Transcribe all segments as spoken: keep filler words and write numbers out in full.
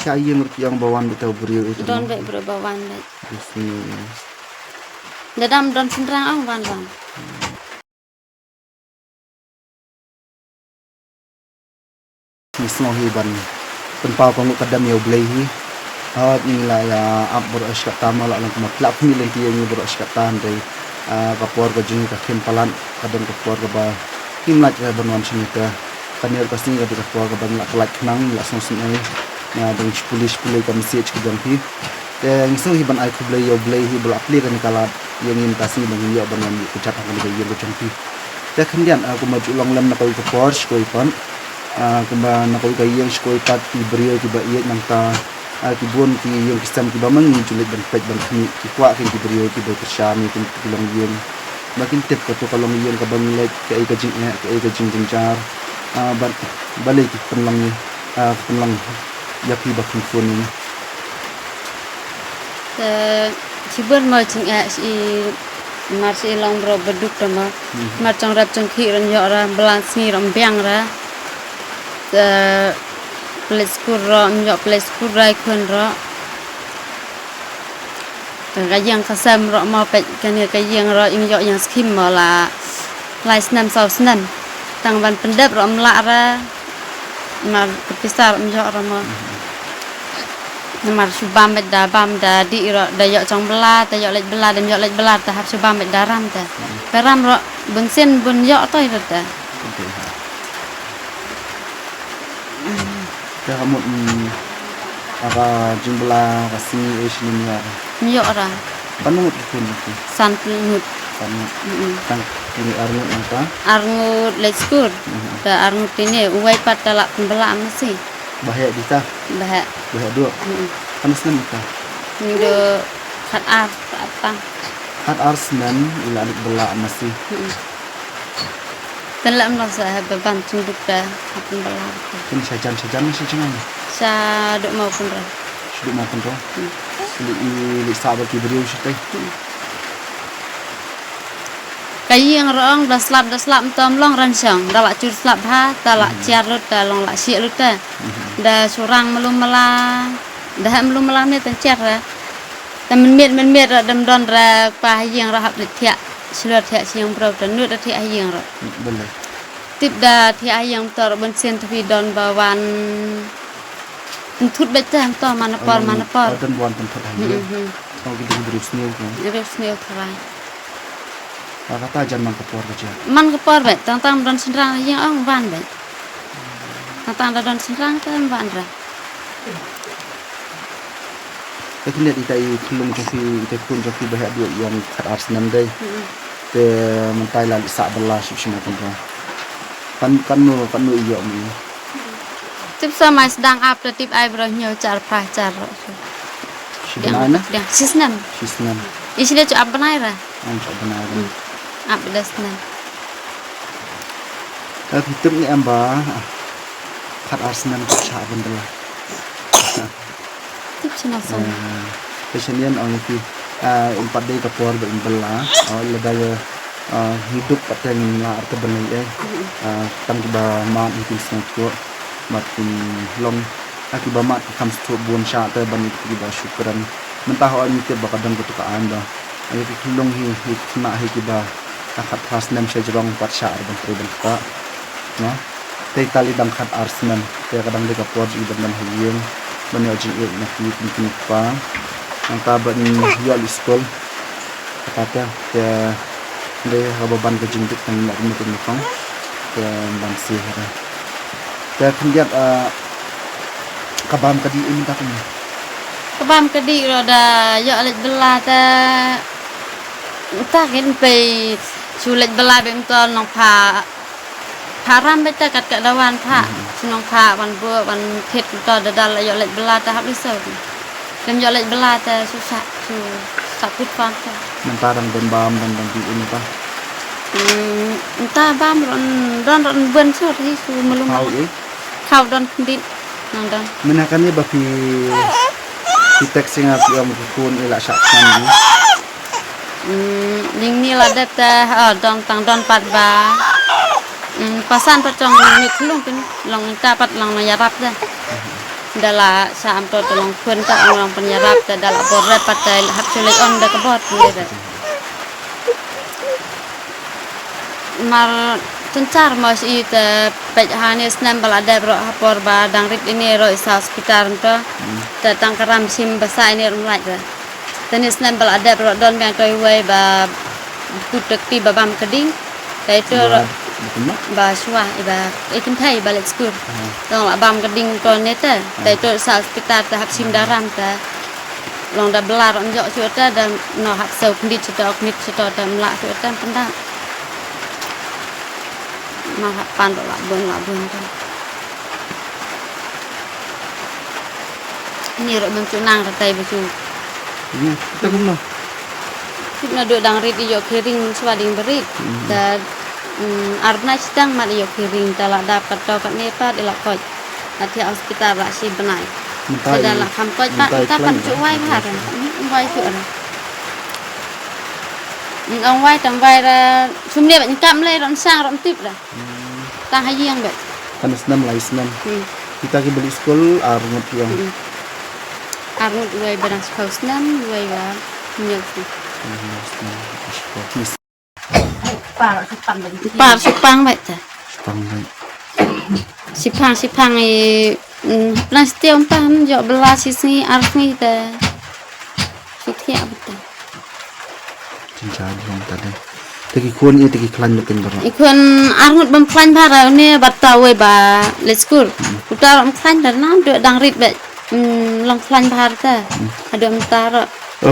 Ka ïing ruh ki ong ba wan beit u briew ïa ka. Don beit briew ba wan beit. Yes, ni. Da dam don shynrang ong wan wan. Ngi sngew hi ban pynpaw ka nguh ka dem ïa U Blei hi. Hooid ngi la ïa ap baroh shi katta mo, la long kumba phi lah phi lynti ïa ngi baroh shi katta, hynrei, ah, ka por ka jong ngi ka khim palat, ka don ka por kaba ngim lah ban wan shane te. Kane ruh ka sngi ka dei ka por kaba ngi la kyllait khnang, ngi la sngewsynei, ah, dang shipuli shipuli ka message ka jong phi. Te ngi sngew hi ban ai khublei ïa U Blei hi ba la plie kane ka lad ïa ngi mynta sngi ba ngin ïoh ban wan ïuh kjat ha kane ka ïing ka jong phi. Te khyndiat, ah, kumba ju long lem na kawei ka por sha kawei pat, ah, kumba na kawei ka ïing sha kawei pat, ki briew kiba ïeit nangta, ah, ki bun ki ïing ki sem kiba ma ngi ju leit ban peit ban khmih, ki kwah kein ki briew kiba kyrshan ïa kine ki longïing ba kin tip kato ka longïing kaba ngi leit, kaei ka jingeh, kaei ka jingjynjar, ah, bad balei ki pynlong ïa, ah, ki pynlong ïa phi ba khun khun ïa ngi. Te shibun mo jingeh shi, mar shi long baroh ba duk te mo. Mhm. Mar jong rep jong khih ruh ym ïoh ra, balang sngi ruh ym biang ra. Te play school ruh ym ïoh play school ra, ïa khun ruh. Te ka ïing ka sem ruh mo, peit kane ka ïing ruh ym ïoh ïing skim mo la lai snem saw snem. Tang ban pyndep ruh ym lah ra. Namar ka pisa ruh ym ïoh ruh mo. Namar shu bam beit, da bam da dih ruh, da ïoh jong bylla, da ïoh leit bylla, da ym ïoh leit bylla, da hap shu bam beit da ram te. Ba ram ruh bun sien bun ïoh toi ruh te. Te ka mut, mm, ka jingbylla ka sngi ei snem ïa. Ym ïoh ra. Katno ngut ki khun ki? San ngut. San ngut. Mm-mm. Tang kine ar ngut nangta? Ar ngut leit skul. Mhm. Te ar ngut kine, uwei pat te la pynbylla masi. Ba heh di ta? Ba heh. Ba heh duh. Mm-mm. Katno snem ita? Ngi duh khat ar, khat ar tang. Khat ar snem i la leit bylla masi. Mm-mm. Tang la ym lah sa ha ba ban jingduk te ha pynbylla. Kin sha jan sha jan ne sha jingngeit? Sha duk maw pynroi. Sha duk maw pynroi. Hmm. Li, li sah ba ki briew shatei. Hmm. Ka ïing ruh ong da slap da slap ym tom long ran shong, da la jur slap ha, da la jiar lut, da long la shiah lut te. Hmm. Da shurang malu mala, da ha malu mala ne tan jiar ha. Te mynmiet mynmiet ruh dam don ra pa ha ïing ruh hap da thiah shlur thiah shnong bro te nud da thiah ha ïing ruh. Balei? Tip da thiah ha ïing to ruh bun sien te phi don ba wan pynthut beit te to man por man por. Don ba wan pynthut ha ïing. Hmm, hmm. Tang ki dei briew sniew ko. Briew sniew tharai. Ba kata jan man ka por ka jia. Man ka por beit tang tang don shynrang ha ïing ong wan beit. Tang tang da don shynrang te wan ra. Te khyndiat ita i khyllung jong phi, ita i khun jong phi ba heh duh ïa khat ar snem dei. Mm-mm. Te mynta i la leit sah bylla ship shim o pynroi. Kan, kan no, kan no i ïoh mi. Tip sa mai sdang ap te tip ai bro hynñiew char phra char. Shi bnai na? Shi snem. Shi snem. I shi leit ap bnai ra. Ap bnai ra. Mm. Ap da snem. Ka phi tip ne em ba khat ar snem ka shah ban bylla. Tip shano san. Te shen ïan ong ïa phi, ah, um pat dei ka por ba in bylla, ah, lada, ah, ngi duk pat te ngin lah ar te ban lei ei. Ah, tang kiba mad ngi kin sngewthuh bad kin long, ah, kiba mad ki kham sngewthuh bun shah te ban ïa kiba shu kren. Mynta hooid ngi tip ba ka don katu ka aiñ ba ïa ki khyllung hi, ïa ki khynnah hi kiba khatphra snem sha jrong pat shah ar ban trei ban ktah. Te tali dang khat ar snem te ka dang dei ka por jong i ban don ha ïing ban ïoh jingïeit na ki kmie ki kpa. Nangta ban ïoh leit skul. Kata te te dei ha kaba ban ka jingduk tang na kmie ki kong. Te ban si ha te khyndiat, ah, ka bam ka dih mynta kumne. Ka bam ka dih ruh da ïoh leit bylla te mynta kin pei shu leit bylla beit mynta nongpha. Pha ram beit te kat ka da wan pha. Mhm. Shu nongpha wan buh wan thied mynta da dal ïoh leit bylla te hap leit sah. Kin ïoh leit bylla te shu sah shu sah put pam te. Mynta dang don bam dang dang dih mynta. Hmm, mynta bam ruh don ruh bun shuh hi shu malu. Khaw malu. Khaw don khyndiat nang don. Mynta kane ba phi, phi text ïa nga phi ong ki khun i la shah khnang. Hmm, ïing ni la dep te, oh, don tang don pat ba. Hmm, pasan pat jong ni khlung kin long ka pat long na ïarap de. Da la sah am to, to long khun ta, ong long pynïarap ta, da la bor rep pat ta hap shu leit on da ka bor pynlei rep. Mar tynchar mo shi te peit ha ne snem ba la dep ro ha por ba dang rit ine ro i sa hospital to. Ta tang karam shim ba sa ine rum lait ra. Te ne snem ba la dep ro don biang to iwei ba put takti ba bam ka ding. Te to ro ba shwa i ba i kynthei ba leit skul. Tang la bam ka ding to ne te. Te to sa hospital te hap shim daram te. Long da blar ym jok shu te da no hap sew khndit shu te khndit shu te mla shu te pynda. Ma hap pan la bun la bun te. Ni ro bym chu nang ra tai ba chu. Ni, kita kumno? Sip na duk dang rit i ïoh ki ring swa ding ba rit. Da ar bnai sitang mat i ïoh ki ring ta la dap kat to kat ne pat i la koit. Na thiah hospital la shi bnai. Te da la kham koit pat ta pan chu wai bha ra. Wai chu ra. Ong wai tam wai ra. Sum ne ba kam lei ron sang ron tip ra. Tang ha ïing bad. Kan snem lai snem. Kita ki beli skul ar ngut ïong. Ar ngut wei ba dang skul snem wei ba nyel snem. Par sipang bad ta. Sipang bad. Sipang sipang i plastik um pan jo bela si sngi ar sngi ta. Sitia bad ta. Jinja jong ta de. Te ki khun i te ki khlaiñ lut kin baroh. I khun ar ngut bym khlaiñ bha ra une bad ta wei ba leit skul. Uta ro ym khlaiñ da nam duk dang rit bad long khlaiñ bha ta. Haduh mynta ro.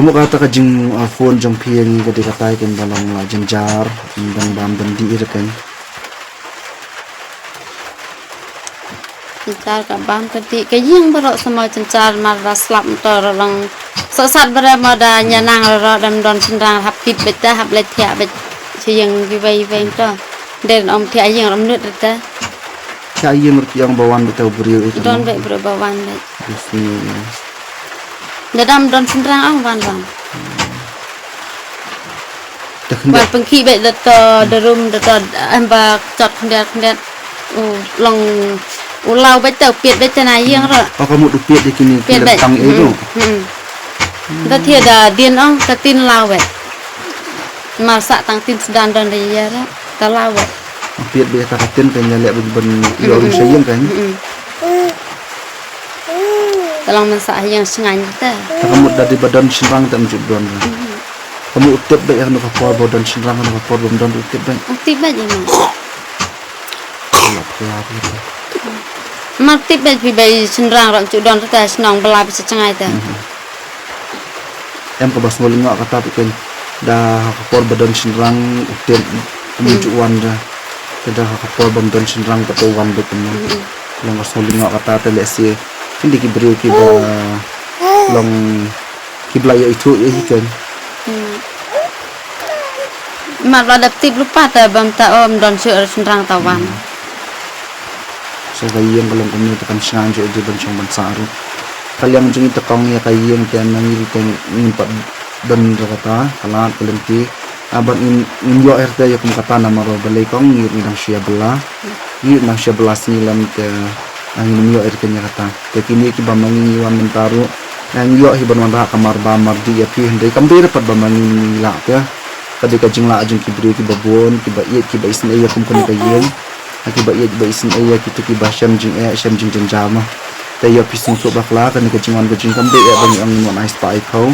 Mo kata ka jing phone jong phi ngi ka dei katai kin ba long la jynjar. Dang bam dang dih ira kin. Ntar ka bam ka dih ka ïing baroh sa mo jynjar mar da slap nto ro long. Sohsat bare mo da ñianang ro ro dam don shynrang hap tip beit da hap leit thiah beit. Shi ïing kiwei wei nto. Den om thiah ïing rom nut da. Thiah ïing ro tiang ba wan beit u briew ito. Don beit briew ba wan beit. Bismillah. Da dam don shynrang ong wan wan. Wan pynkhih beit da to da rum da to em ba chot khyndiat khyndiat. U long u law beit ta u piet beit ta na ïing ro. O ka mut u piet ïa kine ki lentang ïa ru. Da thia da dien ong ka tin law beit. Mar sah tang tin sdang don da ïa ra ka law beit. U piet beit ta ka tin ka ïa leh ban ban ïa ru sha ïing kan. Ka long man sah ha ïing sngaiñ ta. Ta ka mut da dei ba don shynrang ta ym ju don. Ka mut u tip beit ha kano ka por ba don shynrang ha kano ka por ba ym don u tip beit. U tip beit ïa ma. Mar tip beit phi beit shynrang ram ju don ta shnong bala beit sha jngai ta. Em kaba sngewlyngngoh kata phi ken da ha ka por ba don shynrang u tip um ju wan da. Te da ha ka por bym don shynrang pat u wan beit kumno. Long ka sngewlyngngoh kata te lehse kin dei ki briew kiba long kiba la ïa ithuh ïa hi ken. Mat ba dap tip lypa te bym ta ym don shuh shynrang ta wan. Sa ka ïing ka long kumne te kan sngewthuh ïa dei ban shong ban sah ruh. Ka liang jong i te kong ïa ka ïing te na ngi te ngim pat don ruh kata ka lad ka lynti. Aban ngin ïoh erte ïa kum kata namar ba balei kong ngi ngi dang shu ïa bylla. Ngi dang shu ïa bylla sngi lam te ngin ïoh erte ïa kata. Te kine kiba ma ngi ngi wan mynta ruh ngi ïoh hi ban wanrah ka marbam mardih ïa phi hynrei kam dei ruh pat ba ma ngi ngi lah te. Ka dei ka jinglah jong ki briew kiba bun kiba ïeit kiba isynei ïa kum kane ka ïing. Ha kiba ïeit ba isynei ïa kito kiba shem jingeh shem jingjynjar ma. Te ïa phi sngewthuh bakla kane ka jingwan ka jingkam dei ïa ba ngi ong ngin wan ai spah ai khaw.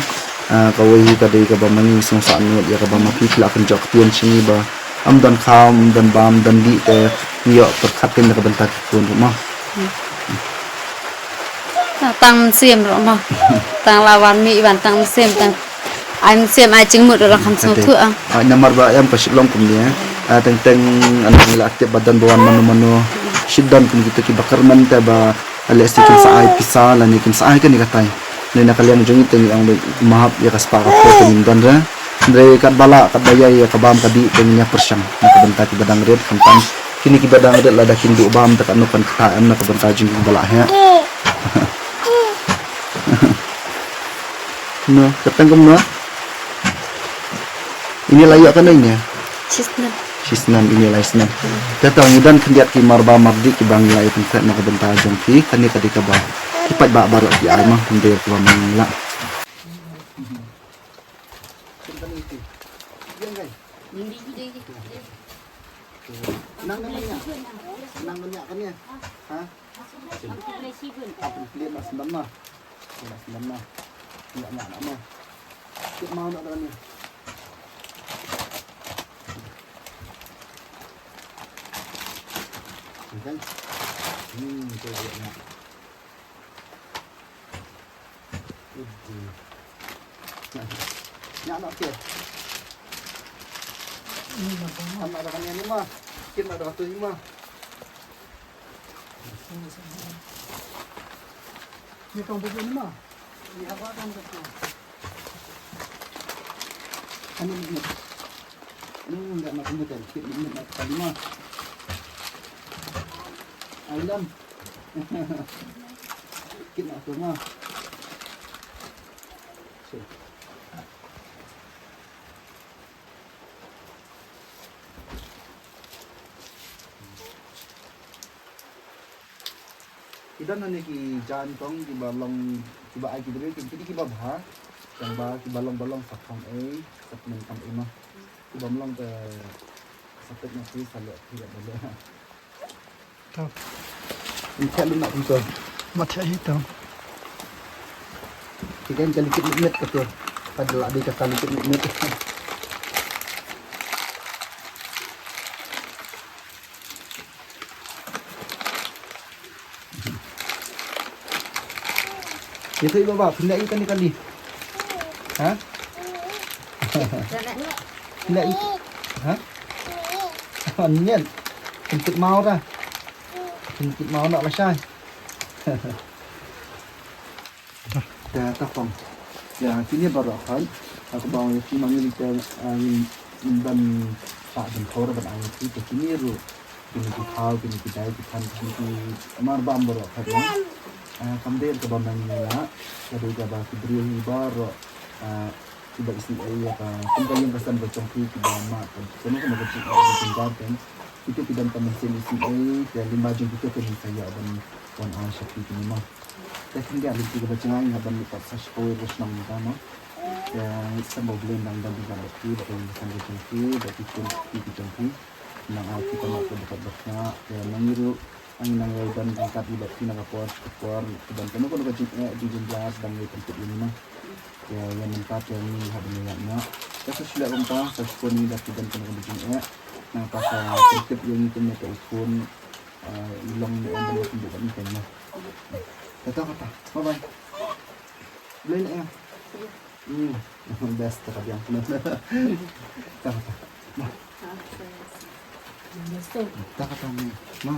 Kawei hi ka dei kaba ma ngi sngewsah nud ïa kaba ma phi phi la kynjoh ktien sha ngi ba ym don khaw ym don bam ym don dih te ngi ïoh pyrkhat kein da ka bynta ki khun ruh ma. Tang mynsiem ruh ma. Tang la wan mih wan tang mynsiem tang ai mynsiem ai jingmut ruh la kham sngewthuh ah. Namar ba em ka shit long kumne. Teng teng an la tip ba don ba wan mano mano. Shit don kum kito kiba kyrmen te ba lehse kin sa ai pisa lane kin sa ai kane katai. Lane na ka liang jong i te ngi ong ba ma hap ïa ka spah ka phew te ngim don re. Hynrei katba lah katba ïai ïa ka bam ka dih te ngin ïa pyrshang na ka bynta kiba dang rit khamtam. Kine kiba dang rit lada kin duh bam te katno kan kata em na ka bynta jong kiba lah heh. No, ka tang kumno? Ine la ïoh kane ine? Shisnem. Shisnem ine lai snem. Te tang ngi don khyndiat ki marbam mardih kiba ngi la ïa pynphet na ka bynta jong phi kane ka dei kaba Pat ba baroh ki ai ma, kumta ïa kaba ma ngi lah. Nang nang nang. Nang nang kan ïa. Ha? Apa ni ma sendam ma. Sendam ma. Ïa ïa ma. Kit mau nak kan ïa. Kan? Hmm, tu dia nak. Nya nak ke. Kan ada kan ni ma. Kit nak ada tu ma. Ni kau buat ni ma. Ni apa kan tu? Ani ni. Ani ni nak nak ni kan. Kit ni nak kali ma. Ailam. Kit nak tu ma. Ki don hangne ki jaiñ tong kiba long, kiba ai ki briew ki, ki, kiba bha. Tang ba kiba long ba long sa khong ei, sa pyndonkam ei ma. Kiba ym long te sa peit na phi, sa leh phi leh ba leh. Tau. Ym theh lut na kumto. Ma theh hi tau. Ki kan ka likit mit mit ka tu. Ka la dei ka ka likit mit mit. Ïa tu i baba, pynleh ïa kane kali. Ha? Pynleh ïa. Ha? Onion. Pynkit mau ta. Pynkit mau na lashai. Te ta khong. Ïa kine baroh khan, ah, kaba ong ïa ki ma ngi te, ah, ngin, ngin ban pah ban thor ban ai ïa ki te kine ruh. Kine ki thaw, kine ki dai, ki than, kine ki mar bam baroh khan, ïa. Ah, kam dei kaba ma ngi la, ka dei kaba ki briew hi baroh, ah, kiba isynei ïa ka, kum ka ïing ka sem ka jong ki kiba mad, kano kano ka jingeh ka jingkam. Kito ki don ka mynsiem isynei, te lyngba jong kito ki sa ïoh ban wan ai sha phi kine ma. Te khyndiat lynti kaba jngai nga ban ïa pat sa shiphew ruh shnong mynta mo. Te ngeit skhem ba U Blei un dang don bad phi, bad ka ïing ka sem ka jong phi, bad ki khun ki jong phi. Nang ai phi ka mat ka bukut bad nga. Te ma ngi ruh ngi nang ïai don ryngkat ïa bad phi na ka por ka por. Te ban kano kano ka jingeh jingbylla dang ïai pynkut ïa ngi mo. Te ïa mynta te ngi hap ban ïa ïa. Te sa shu leh kumta, sa shu kynmaw ba phi don kano kano ka jingeh. Nangta sa pynkut ïa ngi kumne ka i khun. Ah, i long ne em ban ïa pynbeit bad ngi kane. Kata kata. Bye bye. Blei ne em. Hmm. Best kata biang. Kata kata. Bye. Kata kata ni. Ma.